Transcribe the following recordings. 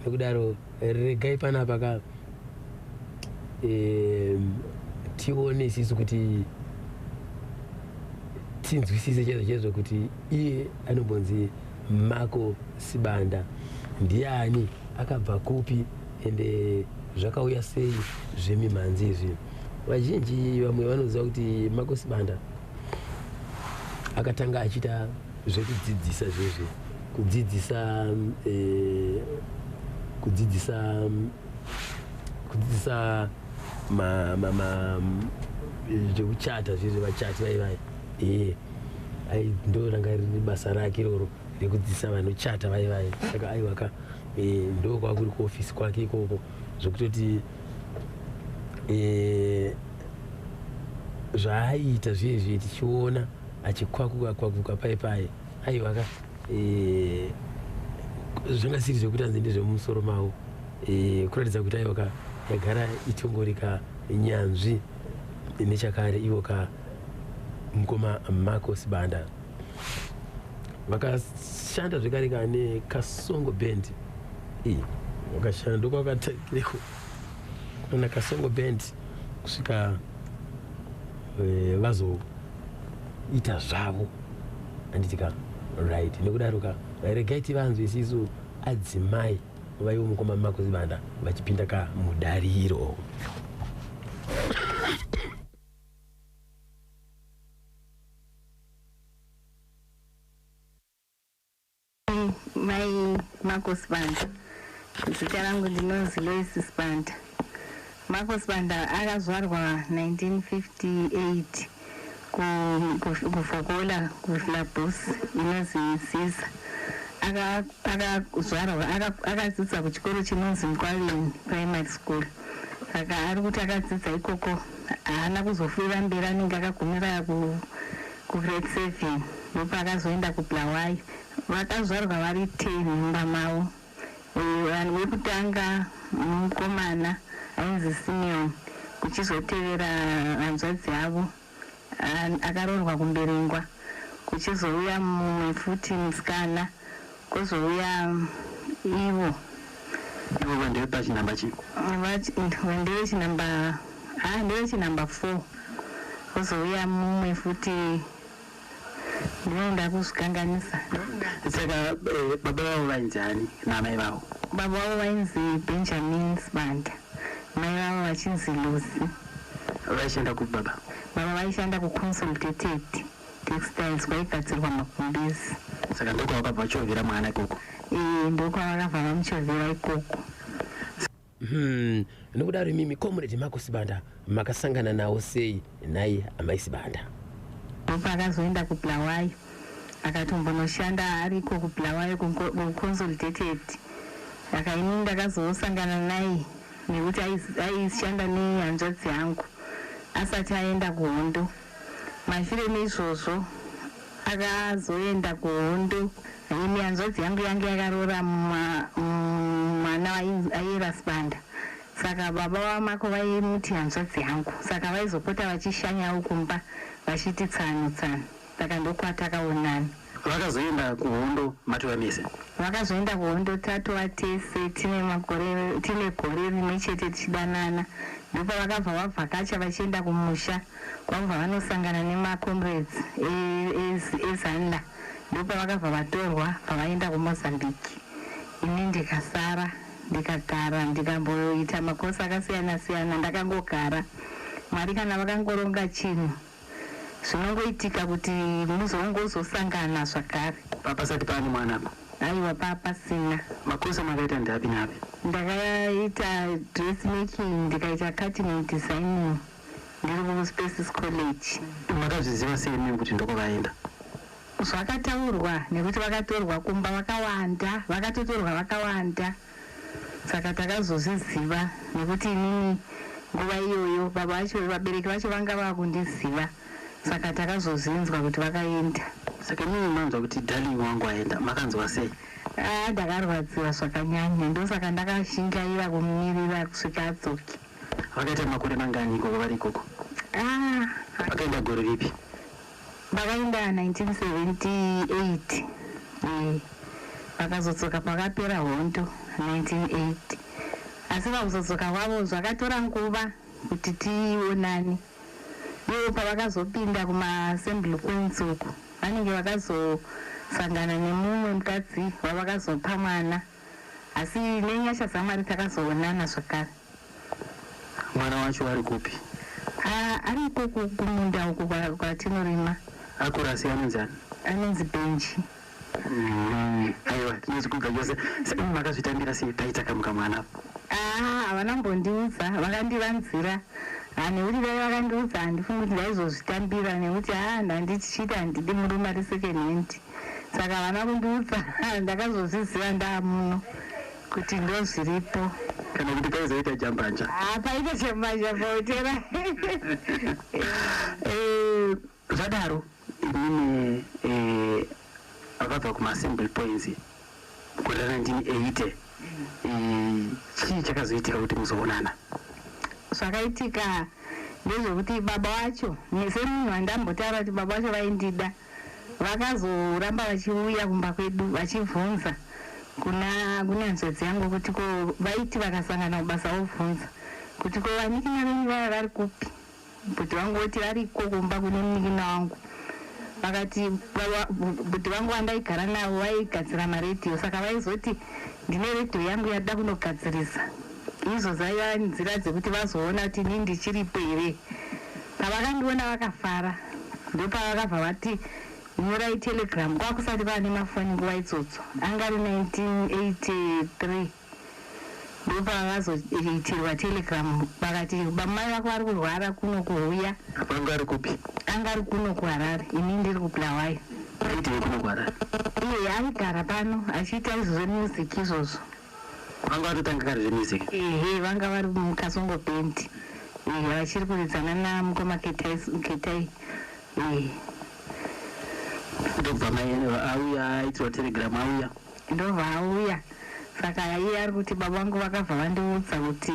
Nekudaro regai panapa ka tione isisu kuti tinzwisise chaizvo chaizvo kuti iye anombonzi Mako Sibanda ndiani, akabva kupi, ende zvakauya sei zvemimhanzi izvi. Vazhinji vamwe vanoziva kuti Mako Sibanda akatanga achiita zvekudzidzisa zvezve kudzidzisa eh, kudzidzisa kudzidzisa ma, ma, ma, zvekuchata zvezve vachati vaivai ee ai ndo ranga riri basa rake iroro rekudzidzisa vanochata vaivai. Saka aiwaka e, ndo kwakuri kuofisi kwake ikoko zvekutoti e, zvaaiita zviye tichiona achikwakuka kwakuka pai pai, aiwa ka e, zvanga siri zvekuti anzi ndezvemumusoro mavo e, kuratidza kuti aiwa ka yagara itongorika nyanzvi nechakare ivo ka mukoma Marco Sibanda. Vakashanda zvekare ka neKasongo Band e, vakashanda ndokwakatangireko kuna Kasongo Band kusvika e, vazoita zvavo, handiti ka? Right, nekudaro ka regai tivanzwe isisu adzimai vaivo mukoma Marco Sibanda vachipinda ka mudariro. Mai Marco Sibanda, zita rangu ndinonzi Lois Sibanda. Marco Sibanda akazvarwa 1958 kuVhokola, kuFlabus inonzi Ziza. Akazvarwa, akadzidza kuchikoro chinonzi Mukwaveni Primary School. Saka ari kuti akadzidza ikoko, haana kuzofurira mberi, anenge akagumira kugrade 7, ndopaakazoenda kuBulawayo. Vakazvarwa vari 10 mumba mavo. Vanhu vekutanga mukomana ainzi Simeon, kuchizotevera hanzvadzi yavo akaroorwa kuMberengwa, kuchizouya mumwe futi musikana, kwozouya ivo. Ivo ndevepachinhamba chii? Ndevechinhamba, ha, ndevechinhamba 4. Kwozouya mumwe futi, ndinoenda kuzvikanganisa. Saka baba vavo vainzi ani naamai vavo? Baba vavo vainzi Benjamin Sibanda, mai vavo vachinzi Lucy. Vaishanda kupi baba? Baba vaishanda kuConsolidated Textiles, kwaigadzirwa magumbezi. Saka ndokwavakabva vachovhera mwana ikoko? Ee, ndokwavakabva vamuchovhera ikoko. Nokudaro imimi Comrade Marco Sibanda makasangana nawo sei nhai amai Sibanda? Ndopaakazoenda kuBulawayo, akatombonoshanda ariko kuBulawayo kuConsolidated. Saka inini ndakazosangana naye nekuti aishanda nehanzvadzi yangu asati aenda kuhondo. Mashure meizvozvo akazoenda kuhondo. Ini hanzvadzi yangu yange yakaroora mwana aiyera Sibanda, saka baba vaMako vaimuti hanzvadzi yangu, saka vaizopota vachishanyawo kumba vachiti tsano tsano. Saka ndokwatakaonana. Vakazoenda kuhondo matova mese? Vakazoenda kuhondo tatova tese, tine makore, tine gore rimwe chete tichidanana. Ndopavakabva vabvakacha vachienda kumusha kwabva vanosangana nemacomrades eZANLA. Ndopavakabva vatorwa pavaenda kuMozambique. Ini ndikasara, ndikagara, ndikamboita makosi akasiyana siyana, ndakangogara. Mwari kana vakangoronga chinhu, zvinongoitika kuti muzongozosangana zvakare. Pasati paane mwana apa? Aiwa, papasina. Makosi amakaita ndeapi naapi? Ndakaita dressmaking, ndikaita cutting and designing ndiri kuSpaces College. Makazviziva sei mimi kuti ndokwavaenda? Zvakataurwa nekuti vakatorwa kumba vakawanda, vakatotorwa vakawanda, saka takazozviziva nekuti inini nguva iyoyo baba vacho, vabereki vacho vanga vakundiziva, saka takazozvinzwa kuti vakaenda. Saka imimi manzwa kuti darling wangu aenda, makanzwa sei? A, ndakarwadziwa zvakanyanya, ndosaka ndakashingaira kumumirira kusvika adzoke. Vakaita makore mangani ikoko vari ikoko? Ah. Vakaenda gore ripi? Vakaenda 1978, vakazodzoka pakapera hondo. 1980. Asi pakuzodzoka kwavo zvakatora nguva kuti tionane. Ivo pavakazopinda kumaassembly points uku, vanenge vakazosangana nemumwe mukadzi wavakazopa mwana, asi nenyasha dzaMwari takazoonana zvakare. Mwana wacho ari kupi? Ariko kumunda uku kwatinorima. Akura sei? Anonzi ani? Anonzi Benji. Aiwa, tinozvikudza chose. Saka makazvitambira sei paita kamuka mwana? Havana kumbondiudza, vakandivanzira. Nekuti dai vakandiudza, handifungi kuti ndaizozvitambira, nekuti ha, ndandichiti handidi murume ari second hand. Saka havana kundiudza, ndakazozviziva ndaamuno kuti ndo zviripo. Kana kuti paizoita jambanja? Paita jambanja pahotera. Zvadaro, inini akabva kumaassembly points gore ra1980, chii chakazoitika kuti muzoonana? Zvakaitika ndezvekuti baba vacho, semunhu wandambotaura kuti baba vacho vaindida, vakazoramba vachiuya kumba kwedu vachibvunza kuna hanzvadzi yangu kuti ko, vaiti vakasangana kubasa vobvunza kuti ko, vanikina venyu vaya vari kupi? Bhuti vangu voti variko kumba kune munikina wangu. Vakati bhuti vangu vandaigara navo vaigadzira maredhiyo, saka vaizoti ndine redhiyo yangu yada kunogadzirisa. Izvo dzaiva nzira dzekuti vazoona kuti inini ndichiripo here. Pavakandiona vakafara, ndopavakabva vati nyorai telegram. Kwakusati kwaane mafoni nguva idzodzo, anga ari 1983. Ndopavakazoitirwa telegram, vakati bamai vako vari kurwara, kuno kuuya. Vanga ari kupi? Anga ari kuno kuHarare, ini ndiri kuBulawayo. Aitei kuno kuHarare? Iye aigara pano achiita izvo zvemusic izvozvo. Vanga vatotanga kare zvemusic? Ehe, vanga vari muKasongo Band. Ehe, vachiri kuridzana namukoma Ketai. Ehe. Ndobva mai auya, aitirwa telegram, auya. Ndobva auya. Saka iye ari kuti baba vangu vakabva vandiudza kuti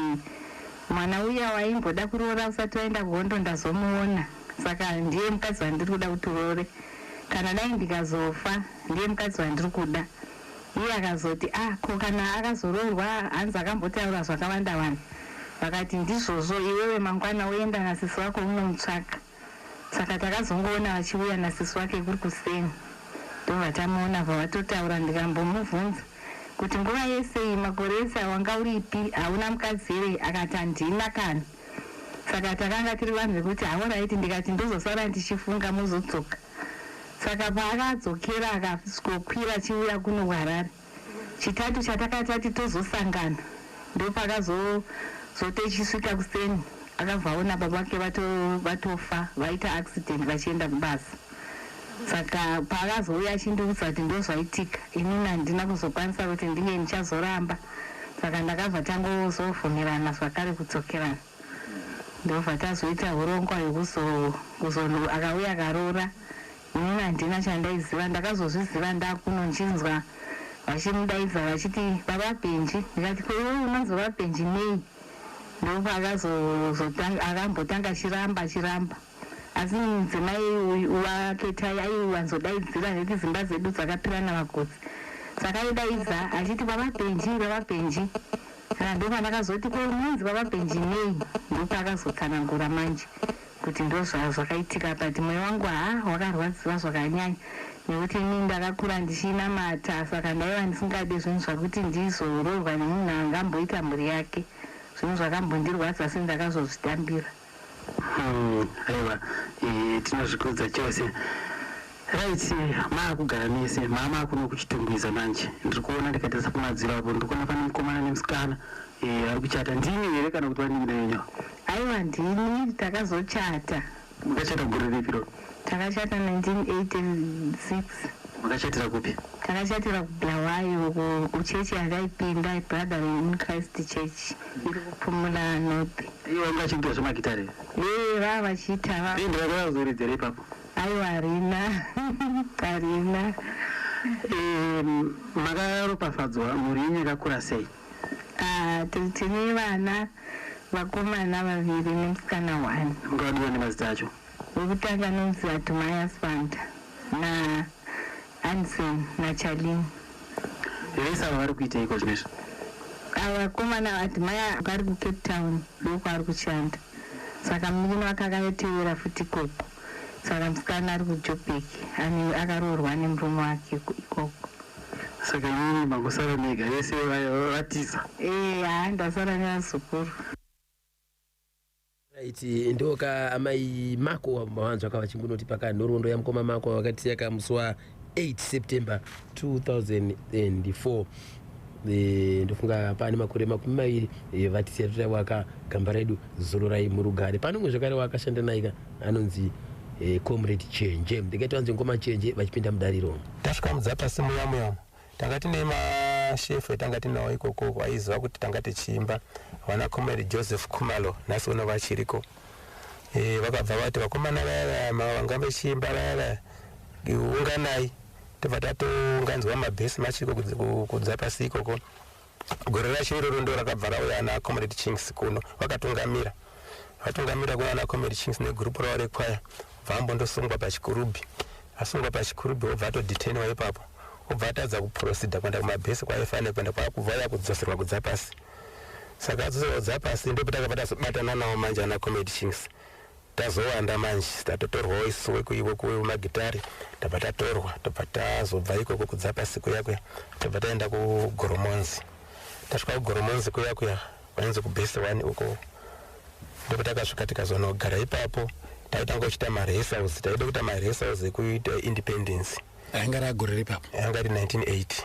mwana uya waimboda kuroora usati waenda kuhondo ndazomuona, saka ndiye mukadzi wandiri kuda kuti uroore. Kana dai ndikazofa, ndiye mukadzi wandiri kuda. Iye akazoti ah, ko kana akazoroorwa, hanzi akambotaura zvakawanda wanda. Vakati ndizvozvo, iwewe mangwana uenda nasisi wako unomutsvaka. Saka takazongoona vachiuya nasisi wake kuri kuseni, ndobva tamuona, bva vatotaura. Ndikambomubvunza kuti nguva yese iyi, makore ese awanga uripi, hauna mukadzi here? Akati handina kana. Saka takanga tiri vanhu vekuti alright, ndikati ndozosara ndichifunga, muzodzoka. Saka paakadzokera, akasvikokwira achiuya kuno kuHarare, Chitatu chatakatati tozosangana, ndopakazozotechisvika kuseni, akabva aona baba vake vatofa, vaita accident vachienda kubasa. Saka paakazouya achindiudza kuti ndozvaitika, inini handina kuzokwanisa kuti ndinge ndichazoramba. Saka ndakabva tangozobvumirana zvakare kudzokerana, ndobva tazoita urongwa hwekuzo akauya akaroora. Inini handina chandaiziva, ndakazozviziva ndakuno nchinzwa vachimudaidza vachiti baba Benji. Ndikati ko, iwe unonzi baba Benji nei? Ndopaakazozotanga, akambotanga achiramba achiramba, asi mudzimai uyu waKetai aiwanzodaidzira nekuti dzimba dzedu dzakapirana magotsi, saka aidaidza achiti baba Benji, baba Benji. Saka ndopandakazoti ko, unonzi baba Benji nei? Ndopaakazotsanangura manje kuti ndo zvakaitika. But mwoyo wangu ha, wakarwadziwa zvakanyanya, nekuti inini ndakakura ndichinamata, saka ndaiva ndisingadi zvinhu zvakuti ndizoroorwa nemunhu angamboita mhuri yake. Zvinhu zvakambondirwadza, asi ndakazozvitambira. Aiwa, tinozvikudza chose. Right, maakugara mese, mama kuno kuChitungwiza manje. Ndiri kuona, ndikatarisa pamadziro apo, ndiri kuona pane mukomana nemusikana ari kuchata. Ndini here kana kuti vanini venyu? Aiwa, ndini, takazochata. Makachata gore ripi ro? Takachata 1986. Makachatira kupi? Takachatira kuBulawayo, kuchechi yandaipinda, Brethren in Christ Church, iri kuPumula North. Iye wanga achiita zvemagitare? Ee, vava vachiita va. Bhendi rako rakazoridzera ipapo? Aiwa, harina, harina. Makaropafadzwa, mhuri yenyu yakakura sei? Ah, tine vana vakomana vaviri nemusikana one. Mungavadiwa nemazita acho? Wekutanga anonzi Atumaya Spanda, naAnson, naCharlin. Vese ava vari kuiteiko zvinezvi? Vakomana adhimaya vari kuCape Town, ndokwaari kushanda. Saka munin'ina wake akatevera futi ikoko. Saka musikana ari kuJobek, akaroorwa nemurume wake ikoko. Saka inini mangosara mega, vese vatiza? Ee, haa, ndasara nevazukuru. Right, ndoka amai Mako mawanzwa kavachingunoti paka nhoroondo yamukoma Mako vakatiya kamusi wa8 September 2004. Ndofunga pane makore 20 vatisiya. Totaiwaka gamba redu, zororai murugare. Pane umwe zvakare waakashanda naika anonzi Comrade Chenje. Ndingaiti vanzi ngoma Chenje vachipinda mudariro. Tasvika muDzapasi muya muya, tanga tine mashefu etanga tinawo ikoko vaiziva kuti tanga tichiimba, vana Comrade Joseph Kumalo, nhasi uno vachiriko. Vakabva vati, "Vakomana vaya vanga vechiimba vaya vaya, unganai." Tobva tatounganzwa mabhesi machiko kuDzapasi ikoko. Gore racho iroro ndo rakabva rauya ana Comrade Chinks kuno, vakatungamira, vatungamira kuna ana Comrade Chinks negurupu ravo rekwaya. Bva ambondosungwa paChikurubhi. Asungwa paChikurubhi, wobva atodetainwa ipapo, obva atadza kuproceeda kuenda kumabhesi kwaaifanira kuenda, kwakubva yakudzoserwa kuDzapasi. Saka adzoserwa kuDzapasi, ndopatakabva tazobatana nawo manje ana Comrade Chinks. Tazowanda manje, tatotorwawo isusu wekumagitari, tabva tatorwa, tobva tazobva ikoko kuDzapasi kuya kuya, tobva taenda kuGoromonzi. Tasvika kuGoromonzi kuya kuya, kwainzi kubhesi 1 uko, ndopatakasvika tikazonogara ipapo. Taitanga kuchiita marehearsals, taida kuita marehearsals ekuita independence. Ainga ragore ripapo? Yanga iri 1980.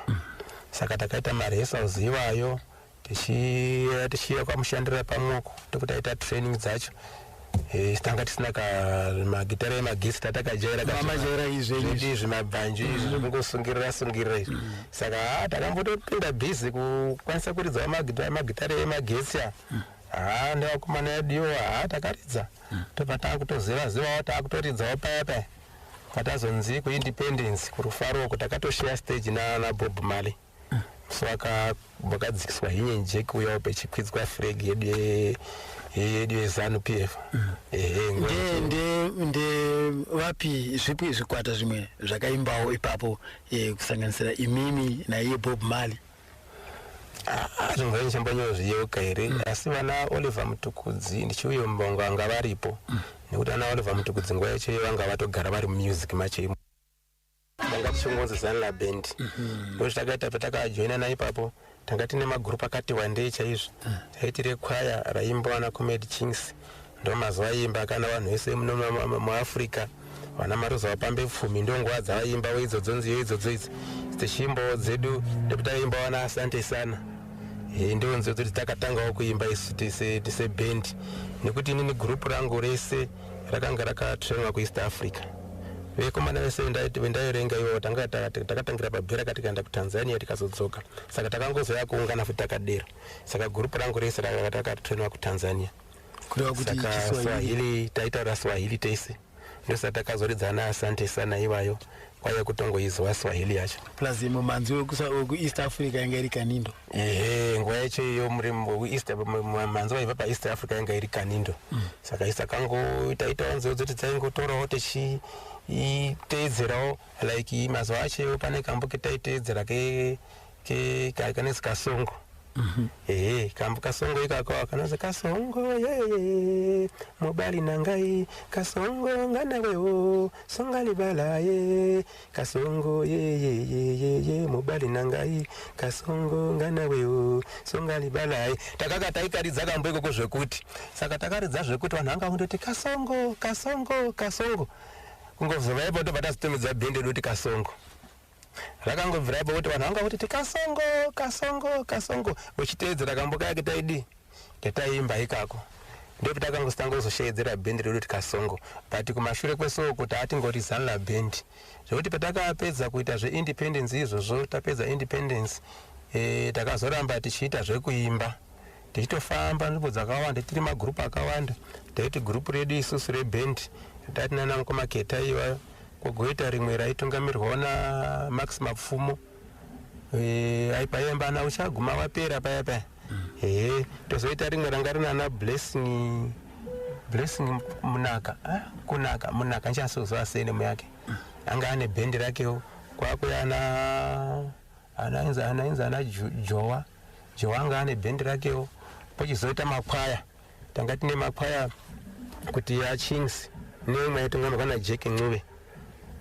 Saka takaita marehearsals iwayo, tichiya kwamushandira pamwoko, tokuti taita training dzacho. Tanga tisina magitara emagetsi tatakajaira. Mamajaira izvi. Zvedu izvi, mabhanju izvi zvekungosungirira sungirira izvi. Saka ha, takambotopinda busy kukwanisa kuridzawo magitare emagetsi a. Ha, nevakomana ediwo, ha, takaridza, tobva taakutoziva zivawo, taakutoridzawo paya paya. Patazonzi kuindependence kuRufaro uko, takatosheya stage naBob Marley. So wakadzikiswa Union Jack uyawo pechikwidzwa flag yedu yedu yeZANU PF. Ehe, nguva nde yacho. Nde vapi, zvipi zvikwata zvimwe zvakaimbawo ipapo, kusanganisira imimi naiye Bob Marley? Ah, zvinhu zvacho chambonyozviyeuka here, asi vana Oliver Mutukudzi ndichiuyo mbongo vanga varipo, nekuti vana Oliver Mutukudzi nguva yacho iyo vanga vatogara vari mumusic macho imo. Tanga tichingonzi Zanla Band. Ndozvatakaita patakajoinana ipapo. Tanga tine magurupu akati wandei chaizvo. Taiti rekwaya raimba vana Comrade Chinks, ndo mazuva aimba kana vanhu vese muno muAfrica, vana Maruza Vapambe Pfumi, ndo nguva dzavaimbawo idzodzo, nziyo idzodzo idzi. Tichiimbawo dzedu, ndokuti taimba vana Asante Sana. Ndo nziyo dzoti takatangawo kuimba isu tise bhendi, nekuti inini gurupu rangu rese rakanga rakatrainwa kuEast Africa. Vekomana vese vendairenga ivo, tanga takatangira pabhera, tikaenda kuTanzania, tikazodzoka. Saka takangozoya kuungana futi takadero. Saka gurupu rangu rese rakatrainwa kuTanzania. Kureva kuti Saka Chiswahili. Swahili, taitaura Swahili tese. Ndosaka takazoridzana Asante Sana iwayo, kwaiva kutongoizwa Swahili yacho. Plus mumhanzi wekuEast Africa yanga iri Kanindo. Ehe, nguva yacho iyo muri East, mhanzi waibva paEast Africa yanga iri Kanindo. Saka isi takangoitaitawo nziyo dzoti dzaingotorawo tichiteedzerawo, like mazuva acho iwo pane kambo ketaiteedzera kanonzi Kasongo. Ehe, kambo Kasongo ikako kanonzi "Kasongo yeye mobali na ngai, Kasongo nga nawewo songa libala ye, Kasongo yeyeyeyeye mobali na ngai, Kasongo nga nawewo songa libala ye." Takaka taikaridza kambo ikoko zvekuti, saka takaridza zvekuti vanhu vanga kundoti, "Kasongo, Kasongo, Kasongo." Kungozova ipo, tobva tazotumidza bhendi redu kuti Kasongo. Rakangobvira ipo kuti vanhu vanga kuti "Tikasongo, Kasongo, Kasongo," uchiteedzera kambo kaya ketaidi ketaimba ikako. Ndopatakangozotangozosheedzera bhendi redu kuti Kasongo. But kumashure kwesoko taatingoti Zanla Band, zvekuti patakapedza kuita zveindependence izvozvo, tapedza independence, takazoramba tichiita zvekuimba, tichitofamba nzvimbo dzakawanda tiri magurupu akawanda. Taiti gurupu redu isusu rebhendi tatinana mukoma Keta iwayo, kwogoita rimwe raitungamirwawo naMax Mapfumo. Aipaimba ana "Uchaguma Wapera" paya paya. Ehe, tozoita rimwe ranga rina Blessing Munaka, ah, Kunaka Munaka, ndichasoziva senemu yake, anga ane bhendi rakewo. Kwakuya ana anainzi ana Jowa. Joe anga ane bhendi rakewo. Pochizoita makwaya, tanga tine makwaya kuti yaChings neimwe yaitungamirwa naJack Ncube,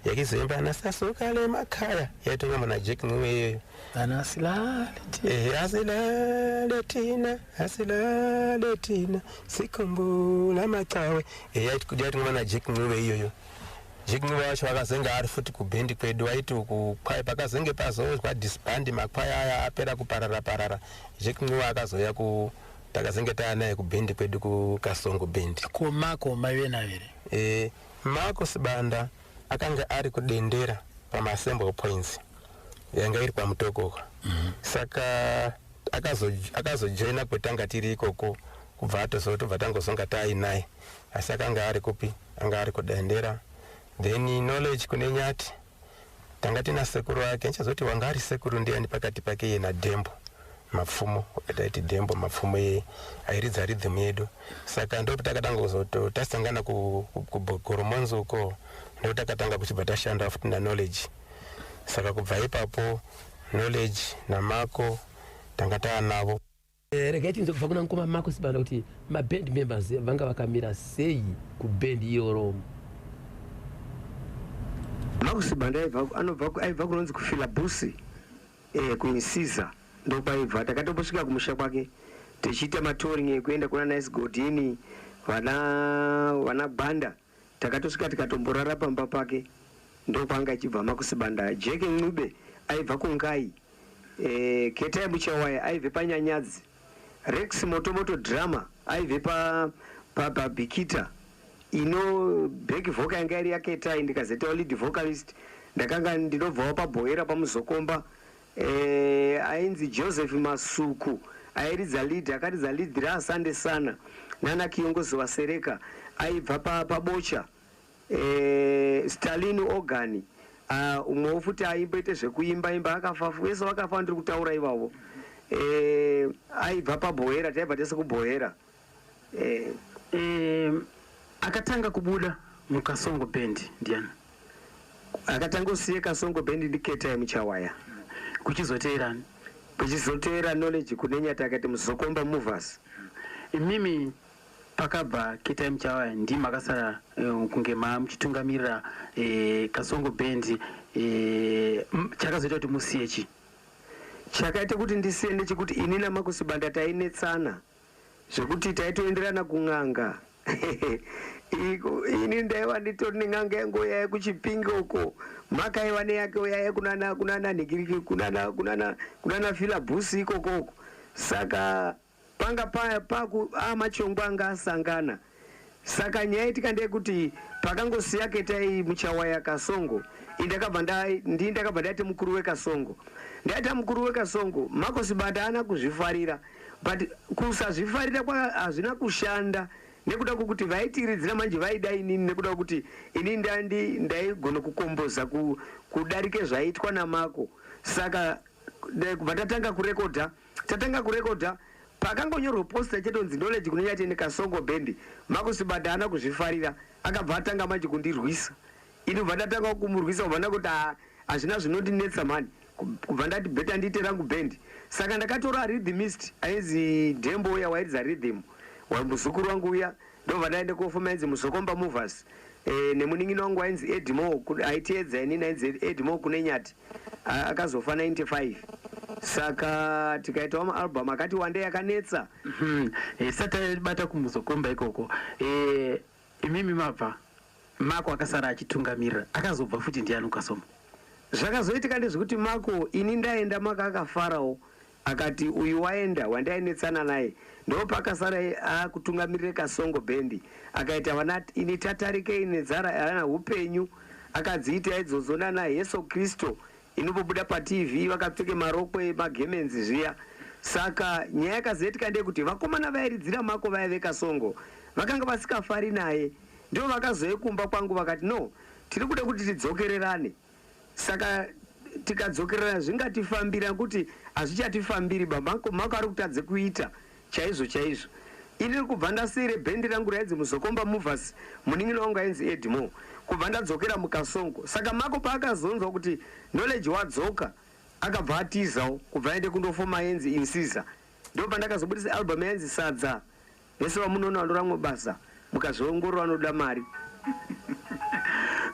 yakizoimba nasasuka lemakhaya, yaitungamirwa naJack Ncube iyoyo. Anasilale. Ehe, asilale thina, asilale thina, sikhumbula macawe. Yaitungamirwa naJack Ncube iyoyo. Jack Ncube wacho akazenge ari futi kubhendi kwedu. Waiti kukwaya pakazenge pazozwa disband, makwaya aya apera kuparara parara, Jack Ncube akazouya ku takazenge taanaye kubhendi kwedu, kuKasongo Bhendi. Ko Mako maive nayo here? Marco Sibanda akanga ari kuDendera pamaassemble points yanga iri kwaMutokoko. Saka akazojoina kwetanga tiri ikoko, kubva atozotobva tangozonga taainaye, asi akanga ari kupi? Anga ari kuDendera. Then Knowledge kune Nyati tanga tina sekuru ake, ndichazoti wanga ari sekuru ndiani pakati pake iye naDhembo Mapfumo. Taiti Dhembo Mapfumo iye airidza rhythm yedu. Saka ndo takatanga kuzoto tasangana kuGoromonzi uko, ndo takatanga kuchibva tashanda futi naKnowledge. Saka kubva ipapo Knowledge naMako tanga taanavo. Regai tinzwe kubva kuna mukoma Mako Sibanda kuti maband members vanga vakamira sei kubhendi iroro. Mako Sibanda aibva kunonzi kuFilabusi, kuInsiza ndokwaibva. Takatombosvika kumusha kwake tichiita matouring ekuenda kuna Nice Godini, vana Gwanda. Takatosvika tikatomborara pamba pake, ndokwanga achibva Mako Sibanda. Jeke Ncube aibva kuNgai. Ketai Muchawaya aibve paNyanyadzi. Rex Motomoto Drama aibve paBikita. Ino back vocal yanga iri yaKetai, ndikazoitawo lead vocalist. Ndakanga ndinobvawo paBhoera paMuzokomba. Ainzi Joseph Masuku airidza lead, akaridza lead raAsande Sana nana Kiongozi waSereka, aibva paBocha. Stalin Organ, umwewo futi aimboite zvekuimba imba, akafa. Wese vakafa ndiri kutaura ivavo. Aibva paBhoera, taibva tese kuBhoera. Akatanga kubuda muKasongo Band ndiani? Akatanga kusiye Kasongo Band ndiKetai Muchawaya. Kuchizoteerani? Kuchizoteera Knowledge Kunenyati, akati Muzokomba Movers. Imimi pakabva Ketai Muchawaya ndimi makasara kunge mamuchitungamirira Kasongo Band. Chakazoita kuti musiye chi? Chakaita kuti ndisiye ndechekuti ini naMakusibanda tainetsana zvekuti taitoenderana kun'anga. Ini ndaiva nditori nen'anga yangu yaya kuChipinge uko, makaiva neyake yaya kunana Nhikiriki, kunana Filabusi ikokoko. Saka panga paya paku amachongo anga asangana. Saka nyaya itika ndeyekuti pakangosiya Ketai Muchawaya Kasongo, ndii ndakabva ndaita mukuru weKasongo. Ndaita mukuru weKasongo, Makosibanda haana kuzvifarira, but kusazvifarira hazvina kushanda nekuda kwokuti vaitiridzira manje vaida inini, nekuda kwokuti ini ndaigona kukomboza kudarike zvaiitwa naMako. Saka kubva tatanga kurekodha, tatanga kurekodha, pakangonyorwa poster chetonzi Knowledge Kunenyati neKasongo Band, Makosibanda haana kuzvifarira, akabva atanga manje kundirwisa. Ini bva ndatanga kumurwisa, kubva ndakuti, "Ah, hazvina zvinondinetsa mani." Kubva ndati better ndiite rangu band. Saka ndakatora rhythmist ainzi Dhembo uya wairidza rhythm, muzukuru wangu uya, ndobva ndaenda kofoma ainzi Muzokomba Movers, nemunin'ina wangu ainzi Edmo, aiteedza inini, ainzi Edmo kune Nyati. Akazofa 95. Saka tikaitawo maalbum akati wandei akanetsa. Sati tabata kuMuzokomba ikoko, imimi mabva, Mako akasara achitungamirira, akazobva futi ndiani ukasoma? Zvakazoitika ndezvekuti Mako, ini ndaenda, Mako akafarawo, akati uyu waenda wandainetsana naye. Ndo pakasara akutungamirire Kasongo Bhendi, akaita vana ini tatarikei nedzara ana upenyu, akadziita idzodzo nana Yesu Kristu inombobuda paTV vakapfeke marokwe magemenzi zviya. Saka nyaya yakazoitika ndeyekuti vakomana vairidzira Mako vaya veKasongo vakanga vasikafari naye, ndo vakazouya kumba kwangu vakati, "No, tiri kuda kuti tidzokererane." Saka tikadzokererana zvingatifambira kuti hazvichatifambiri baba Mako ari kutadze kuita chaizvo chaizvo. Ini kubva ndasiyire bhendi rangu rainzi Muzokomba Movers munin'ina wangu ainzi Edmo, kubva ndadzokera muKasongo. Saka Mako paakazonzwa kuti Knowledge wadzoka, akabva atizawo, kubva aende kundofoma yenzi Insiza. Ndo pandakazobudisa album yainzi Sadza. Vese vamunoona vanoramwa basa, mukazviongorora vanoda mari.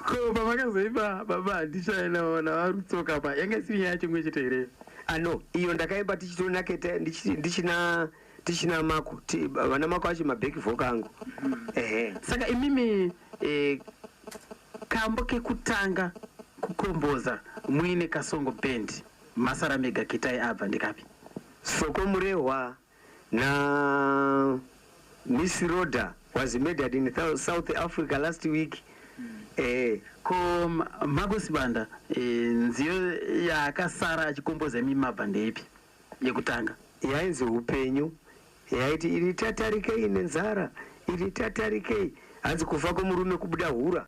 Ko pamakazoimba Baba Handichaina naVaRutsoka pa yanga isiri nyaya chimwe chete here? Ano iyo ndakaimba tichitonaketa ndichina tichina Mako, vana Mako acho mabheki voka angu. Ehe. Saka imimi kambo kekutanga kukomboza muine Kasongo Band, Masara Mega Ketai abva, ndekapi? Soko Murehwa na Miss Roda was murdered in South Africa last week. Ko Mako Sibanda, nziyo yaakasara achikomboza imi mabva ndeipi yekutanga? Yainzi Upenyu, yaiti iri tatarikei nenzara, iri tatarikei, hanzi kufa kwemurume kubuda hura.